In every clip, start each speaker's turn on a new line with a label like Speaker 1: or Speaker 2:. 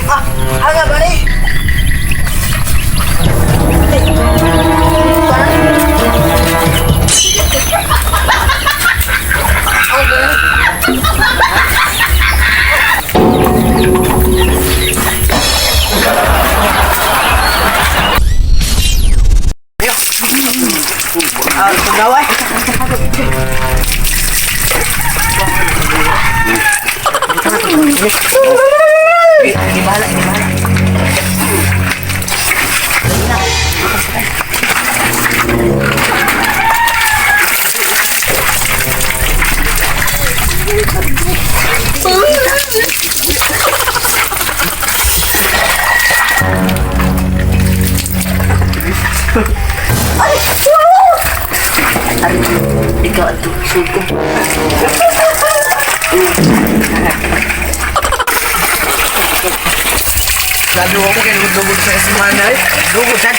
Speaker 1: Ah, aga ba ni? Ah, pagaway. Hindi bahala, hindi bahala. Ay, ikaw ang tuksod ko.
Speaker 2: Sabi ko kay dugod sa semana eh.
Speaker 1: Dugo, sad.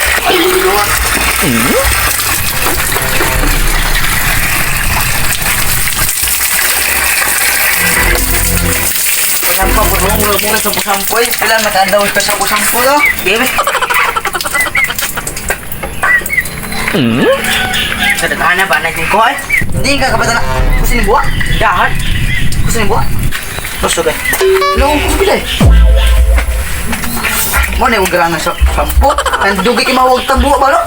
Speaker 2: Sampo ko mo mo sa sampo eh. Pila makadaw ka sa sampo no?
Speaker 1: Bebe. Sa daghan ba na ko ay?
Speaker 2: Hindi ka kabata na. Kusin ni buwa.
Speaker 1: Dahan.
Speaker 2: Kusin ni buwa.
Speaker 1: Gusto kay.
Speaker 2: Long ko pila eh. Mo na yung grana sa sampo. Ang dugi kay mawag tang buwa ba no?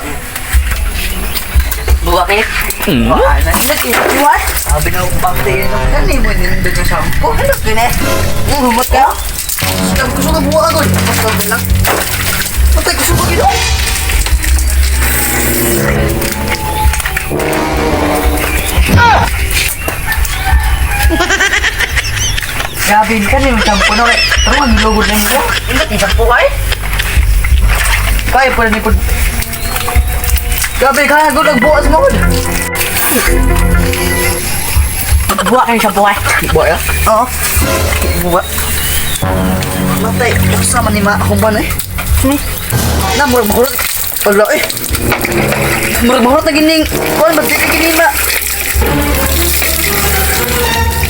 Speaker 1: Buwa kay.
Speaker 2: Wala na nag-iwan. Sabi na upang tayo ng kani mo nindot yung sampo.
Speaker 1: Ano kini?
Speaker 2: Humat ka. Sabi ko sa buwa agad. Basta lang. Matay ko sa bagay. Grabe ka rin yung sampo na kay. Pero ang lugod na niya.
Speaker 1: Indot ni sampo ay.
Speaker 2: Kaya pala ni Pod. Grabe ka, gud nagbukas mo gud.
Speaker 1: Buwa kay sampo ay.
Speaker 2: Buwa ya?
Speaker 1: Oo.
Speaker 2: Buwa. Matay, usa man ni ma akong ban eh.
Speaker 1: Ni.
Speaker 2: Na murag mahurot. Wala eh. Murag mahurot na gining. Kuan ba dili gini ma.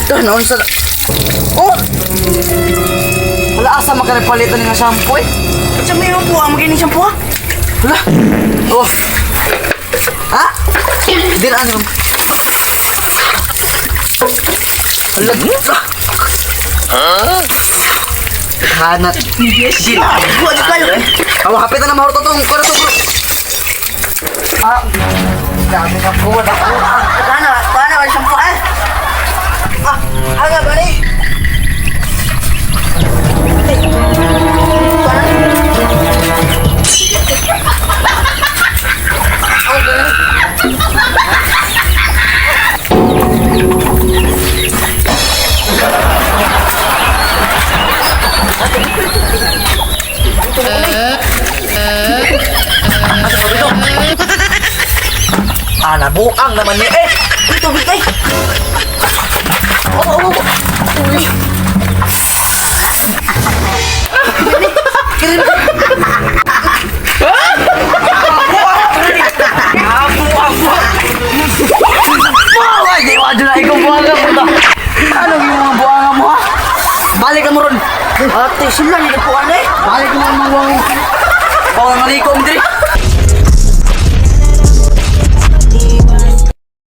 Speaker 2: Ito naon sa. Oh. Wala asa makanagpalitan ni nga shampoo eh.
Speaker 1: Sa may buwa mo kini sampo ah.
Speaker 2: Wala. Oh. Ha? Di na ano. Wala. Huh? Hanat.
Speaker 1: Yes. Buwa di kayo.
Speaker 2: Awa, hapit na mahurot itong kuno to. Ah. Dami na po. Dako.
Speaker 1: Daghan na ba sampo ay?
Speaker 2: Ah, aga ba ni? Ah, nabuang naman ni eh.
Speaker 1: Uy, tubig kay.
Speaker 2: Oo, oo, oo. Uy. Buang! Di ko na ikaw buanga mo ta. Ano yung mga buanga mo ha? Balik ka mo ron.
Speaker 1: Ate sila ni po ano eh.
Speaker 2: Balik mo ang mga buanga mo. Bawal malikom diri.